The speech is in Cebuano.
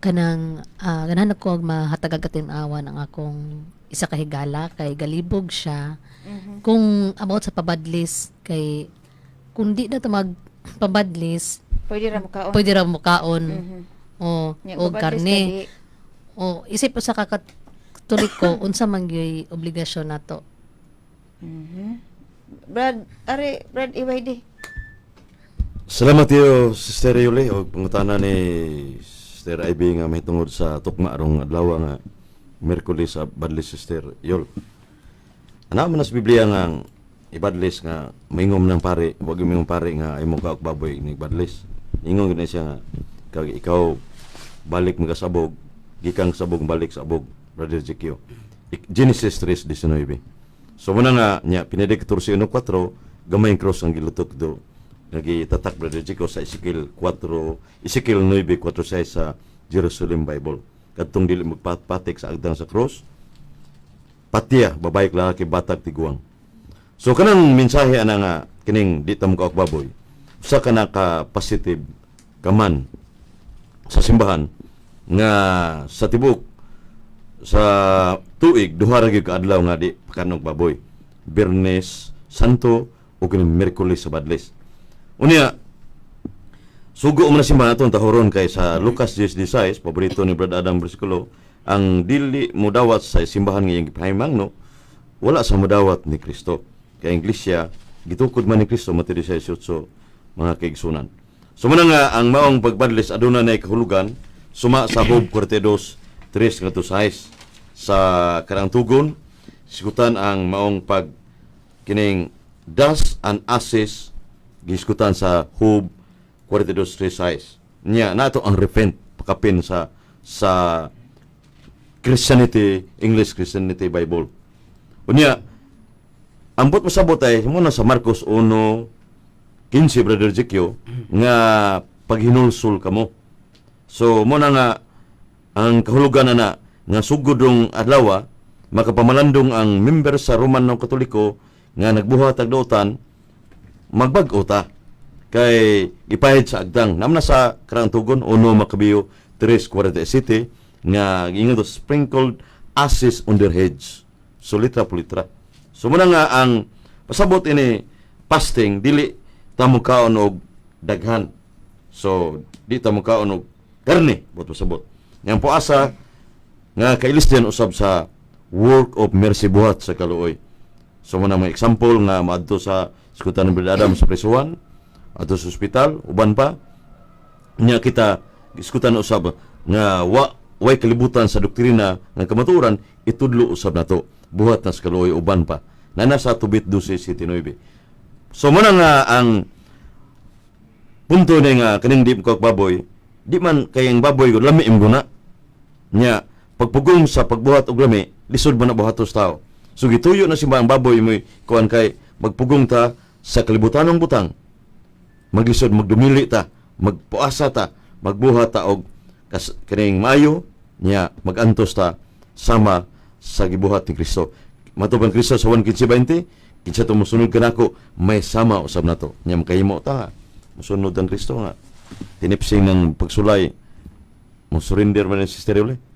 Kanang ganahan ako og mahatagag katin-awan ang akong isa ka higala kay galibog siya kung about sa pabadlis, kay kung di na ta mag pabadlis, pwede ra mukaon. Pwede ra mukaon o Nya, o pabadlis karne. ka di. O isip usa ka Katoliko, unsa man gyud obligasyon nato? Brad, are, Brad EYD. Salamat iyo, Sister Yuli, og pangutana ni Sister Ivy nga mahitungod sa tukma arong adlaw nga Miyerkules sa Badlis, Sister Yol. Ana man sa Biblia nga ang ibadlis nga maingom ng pare, wag yung pare nga imong kaok baboy ni badlis. Ingon gid na siya nga kag ikaw balik mga sabog, gikang sabog balik sa abog, Brother Ezekiel. Genesis 3:19. So muna nga nya pinedig 14:4, gamay ang cross ang gilutok do nagitatak, Brother Ezekiel, sa Ezekiel 4, Ezekiel 9:4-6 sa Jerusalem Bible. Kadtong dili magpatik sa agdang sa cross, patiya babae, lalaki, batag, tiguang. So kanang mensahe ana nga kining di ta mokaok baboy. Usa ka na ka positive kaman sa simbahan nga sa tibok sa tuig duha ra gyud ka adlaw nga di pakanog baboy. Biyernes Santo o kining Miyerkules sa Badlis. Unya sugo man na simbahan atong tahoron kay sa Lucas 10:16, paborito ni Brad Adam bersikulo, ang dili modawat sa simbahan nga iyang gipahimangno wala sa modawat ni Kristo. Kay ang iglesia gitukod man ni Kristo, Mateo 18, mga kaigsunan. So muna nga ang maong pagbadlis aduna na kahulugan suma sa Job 42:3 ngadto 6. Sa karang tugon sikutan ang maong pag kining dust and ashes, giskutan sa Job 42:3. Nya nato ang repent pakapin sa Christianity, English Christianity Bible. Unya ambot masabot ay mo na sa Marcos 1:15, Brother Jekyo, nga paghinulsol kamo. So mo na nga ang kahulugan na na nga sugod rong adlaw makapamalandong ang member sa Roman ng Katoliko nga nagbuhat og dautan, magbag-o ta kay gipahid sa agdang namna sa karang tugon 1 Macabeo 3:47 nga giingon to, sprinkled ashes on their heads. So litra po litra. So muna nga ang pasabot ini fasting, dili ta kaon og daghan. So di ta kaon og karne, bot pasabot yang puasa nga kailis din usab sa work of mercy, buhat sa kaluoy. So muna mga example nga maadto sa skutan ng Brother Adam sa prisuhan, adto sa ospital, uban pa. Nya kita iskutan usab nga wa way kalibutan sa doktrina nga kamatuoran, itudlo usab nato buhat na sa kaluoy, uban pa. Nana sa Tobit 12:79. So muna nga ang punto ni nga kaning di ko baboy, di man kay ang baboy ko lami im guna. Nya pagpugong sa pagbuhat og lami, lisod man na buhatos tao. So gituyo na simbahan baboy mo kuan kay magpugong ta sa kalibutanong butang. Maglisod magdumili ta, magpuasa ta, magbuhat ta og kas, kining maayo, nya magantos ta sama sa gibuhat ni Kristo. Matuban Kristo sa 1:15:20, kinsa to mosunod kanako may sama usab nato. Nya makahimo ta mosunod ang Kristo nga tinipsing ng pagsulay, mo surrender man ni Sister Yuli.